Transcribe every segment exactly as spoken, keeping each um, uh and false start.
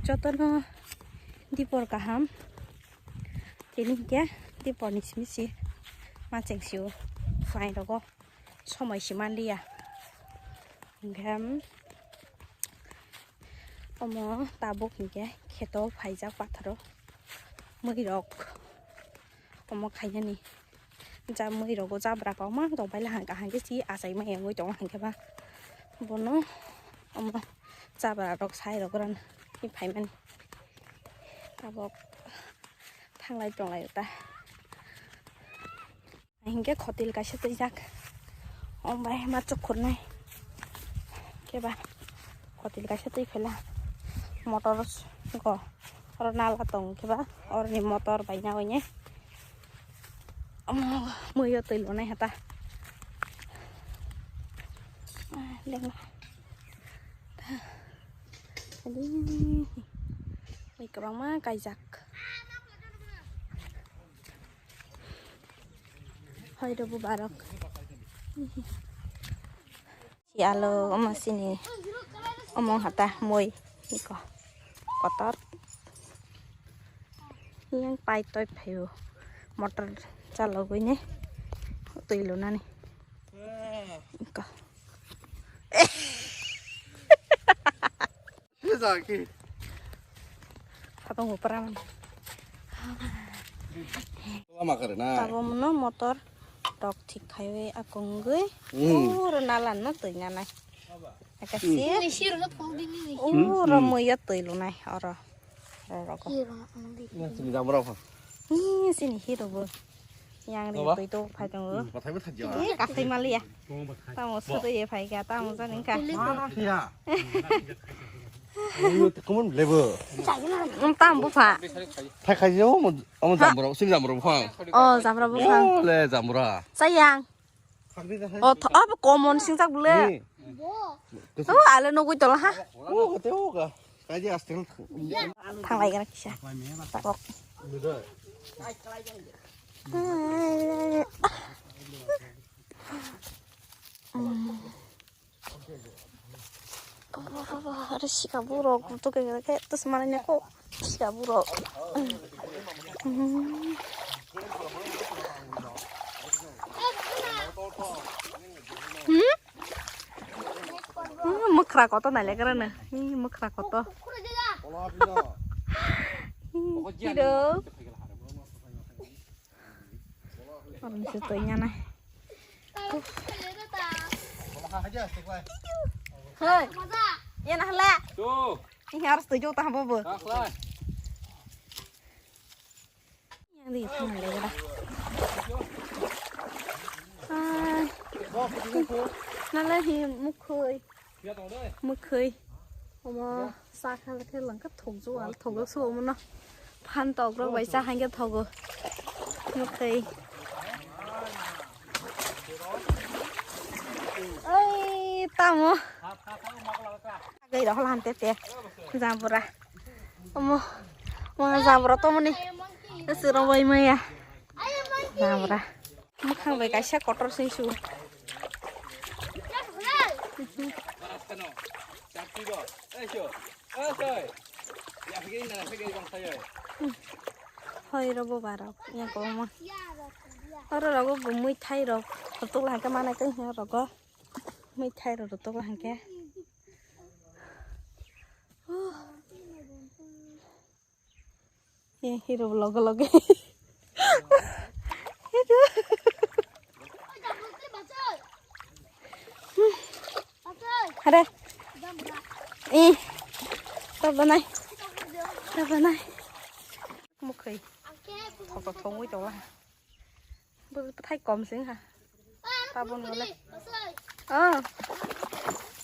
Jotono dipor kaham. Tini hwnkhe diporni simi si macheng sio phairogwi somoi si manliya. Hwnkhe omo tabuk hwnkhe kheto phaijak pathoro mwirok omo khainani. Ja mwirok o jabra kwbangma tongpaila hwnkha hwnkhe si achai maya wngwi tongo hwnkhe ba bono omo jabra rok sai rok rwna phaimani. Tabuk thanglai tonglai ta. Hinkhe khotil kaisa twijak. Om bai ma chukhurnai. Khe ba khotil kaisa twi phaila. Motor go oro nala tong khe ba oroni motor bai nai. Omo muiyo twi lonai hata. Lengma. Bai kwbangma kaijak. Hoi rw bo barok. Si alo omo sini omo hata moi iko kotor. Yang pai toi phaio motor chalogwi ne twi lunani. Iko. Khatong upra man. Lama kare na. Tabo mono motor tok thik khaiwi akongwi. Hmm. Pura nala no twi nanai. Aka Hmm. sir. Ini sir no thong dini ni. Uro Hmm. muiya twi lunai oro. Oro ko. Hero no thong dini. Ini sini jamra apa? Ih, sini hero bo. Yang ri Baba? Twi to phai tongo. Hmm, pathai bo thajya. Eh, kathai maliya. Tamo sotwi ye phai kha, tamo jani kha. Mana siya? Ayo, tekumon lebo. Um, tam bupha. Thai khai jo, omo, omo jambura, sini jambura buphang. Oh, jambura buphang. Oh, le jambura. Sayang. Oh, th-, oh, common singjak bwle. Ni. Oh, ale nugwi tolo ha. Oh, kate oh ka. Kaji astel. Thanglai gana kisa. Tabok. Are sika burok, butuk kaya kaya terus mana nyako sika burok. Hmm? Hmm, mukra koto nai lekra na. Hi mukra koto. Hi, hero. Orang situ nyana. Hei. Ya nah le. Tuh. Ini harus tujuh tambah bu. Yang di sana ada. Hai. Nala hi mukhui. Mukhui. Omo sa kha khe langkha thokju al thokju so omo no. Phan tok rok bai sa hangke thogo. Mukhui. Oi, tamo. Gai rok lan te te. Jambura. Omo. Omo jambura to mani. Siro bai maya. Jambura. Mukhang bai kaisa kotor sing su. Hoi robo barok yang koma. Oro rogo bo mui thai rok rotok la hangke mana kai hing rogo. Mui thai rok rotok la hangke. He hero loge loge. Hero. Hare. Eh. Tabanai. Tabanai. Mukhai. Thok thok thongwi tongla. Bo bwthai kom sing ha. Tabon wala. Oh.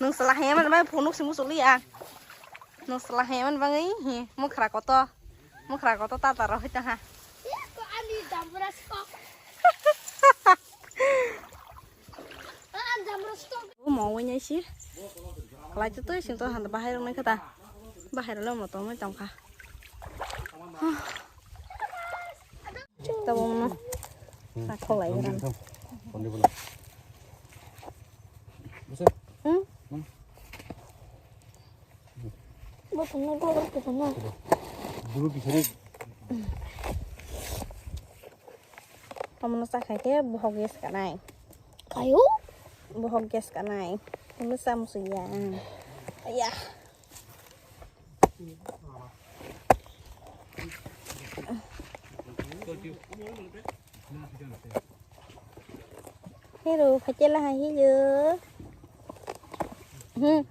Nung sala he man bai phunuk simu suli ya. Nung sala he man bangai he mukhra koto. Mukhra koto ta ta rohita ha. Ani jambura skok. An jambura skok. Mo wanya si. Kalai tu tu sing to han bahai rong nai kata. Bahai rong mo to mo tong kha. Tabok no. Sakholai ran. Kondi bola. Bose. Hmm? Hmm? Bo Ano dogor kisa na. Bulu kisa ni. Tamno sa khai khe bohok gas kanai. Kayo? Bohok gas kanai. Tamno sa musuya. Ayah. Hero, phaikhe lahai hilo. Hmm.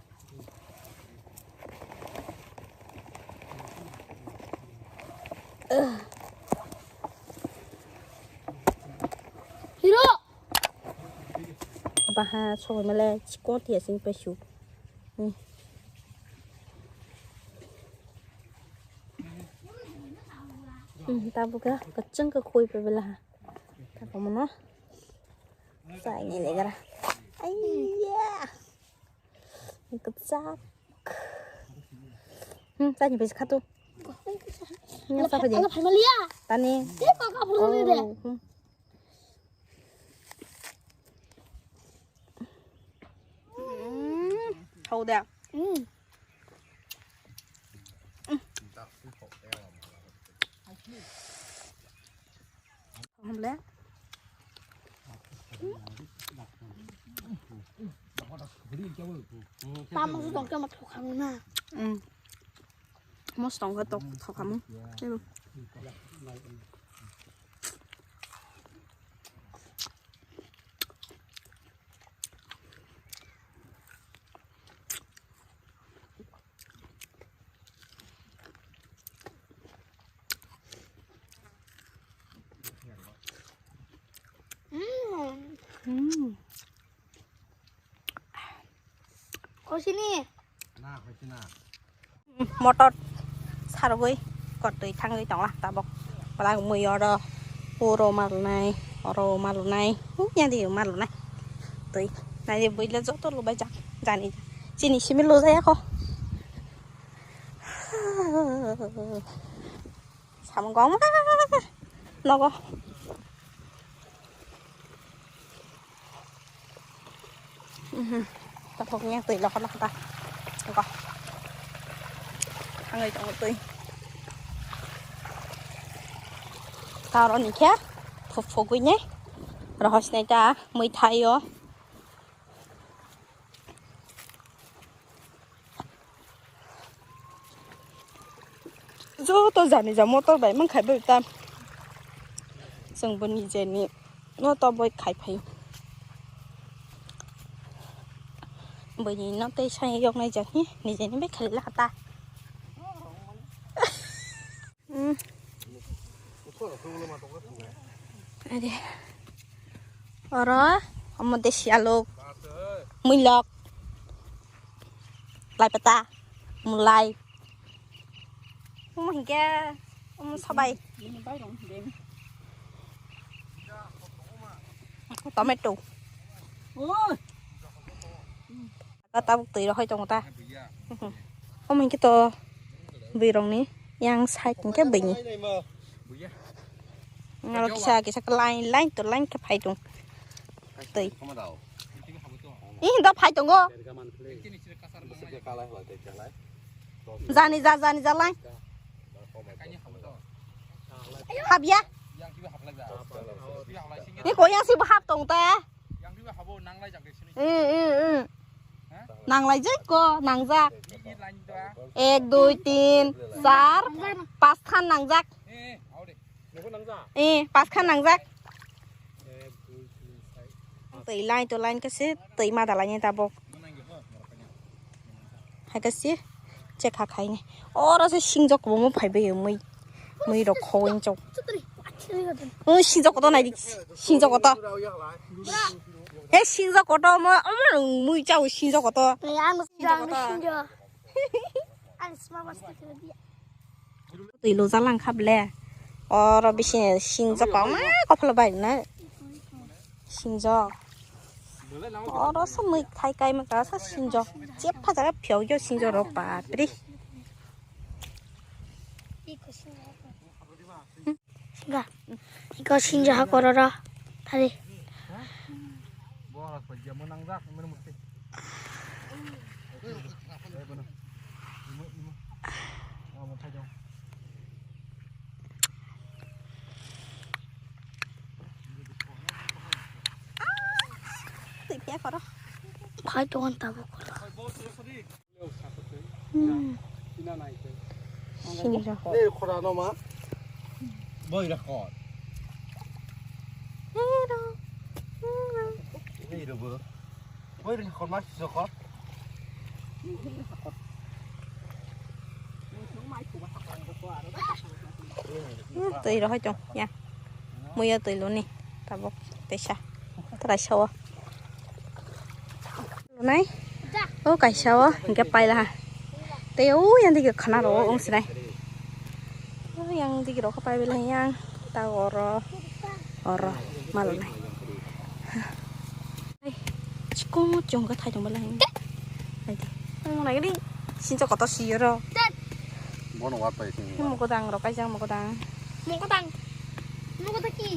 Hero. Baha sogwi male chikon tiya sing pesu. Hmm. Hmm, tabuk khe kwchwng khe khoi pe bela. Tabuk mono. Sai ni legra. Aiya. Kwchak. Hmm, sai ni bai khatu. Nya sa phai de. Tani. Oh, hmm. Mm, thau de. Mm. Hamle. Tamo su tong kama thok kama na. Mm. Mos tong ka tok thok kama. Mm. Mm. Kosini. Motor sargwi kotwi thangwi tongla tabok. Pala mui oro, oro malnai, oro malnai, hukya di malnai. Twi nai buile joto lubai jak jani. Chini simi lujaya kho. Samung kong ma nogo. Mhm. Tapok nya twi lokho lokho ta. Ko. Hangai tong twi. Taro ni khe phuk phugwi ne. Rohos nai ta mui thaio. Joto jani ja motor bai mankha bai ta. Chwng bo nijeni no to boi khai phai. Bini no tei sai yok nai jani nijeni bai khai la ta. Hmm. Ade. Oro, omo desi aluk, muilok, lai pata, mulai. Omo hinkhe, omo sabai. Tomato. Tabuk twi rohoi tongo ta. Omo hinkhe to bwrwirokni yang side hinkhe bwini. Aro kisa kisa line line to line khe phai tong twi. Ih, da phai tongo. Jani ja, jani ja line. Habya. Ni ko yang si bo hap tong ta. Yang diba habo nanglai jak de sini. Eh, eh, eh. Nanglai jak ko, nangjak. Ni, ni line da. Ek, dui, tin, char, pas khan nangjak. Eh, eh, habo de. Nokho nangjak. Eh, pas khan nangjak. Ek, dui, tin, char. Twi line to line kase twi ma dalai ni tabok. Hai kase check ha khai ni. Oro se singjak bo mo phai bai mui. Mui rok khoweng chok. O singjak koto nai di. Singjak koto. He singjak koto mo omo mui chao singjak koto. Ang singjak. Ang smart was. Twi luja lang kha ble. Oro bisi singjak kok ma kophlo bai na. Singjak. Oro sa mui khai kai ma ka sa singjak. Chepha jaga phiyok yo singjak rok bapre. Ga. Iko singjak ha kororo. Tari. Khai tongo tabuk. Hmm. Sini ra. Nei khora no ma. Boi ra khor. Nei ro. Nei ro bo. Boi ra khor ma si khor. Hmm, twi rohoi tong ya. Muiyo twi luni tabuk teisa. Trai sao. Lunai. O kaisa o hingke paila ha. Tei o yang digi khana ro wng sinai. O yang digi ro khe pai belai yang ta oro. Oro malunai. Chikon chikon khe thai tong belai. Hai di. Mo nai di. Sincha kotor si ro. Bono wat pai sini. Mo kodang ro kaisa mo kodang. Mo kodang. Mo kodang ki.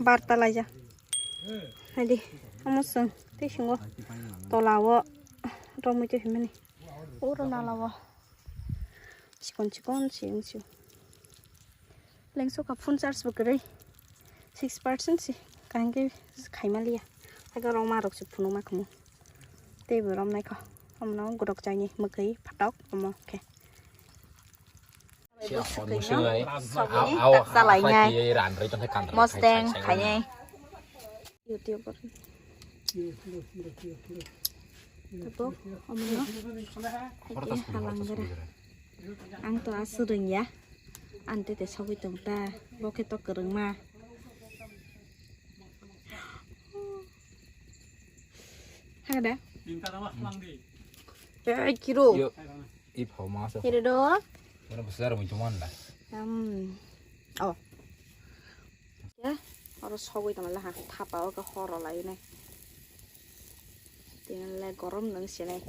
Barta laija. Hai di. Amo song. Tei singo. Tola o. Romoi to himani. Oro nala o. Chikon chikon si wng si. Lengso ka phone charge bo kwrwi six percent si kaham khe khaima liya. Aka rok ma rok se phunuk ma khumu. Tei bo rom nai kho. Omo no gorok chaini mwkhwi phatok omo khe. Sogwi no, sogwi ni chalainai. Mosdeng khainai. YouTube. Tabuk omono haikhe halang gra. Ang to aswk rwngya. Ang tei tei sogwi tong ta. Bo khe to kwrwngma. Hagda. Ei kiro. Yo, i phauma se. Kiro do. Mana besar muncul mana? Hmm. Oh. Ya, oro sogwi tongla ha, thapa o khe horo lai nai. Tini le gorom nang sinai.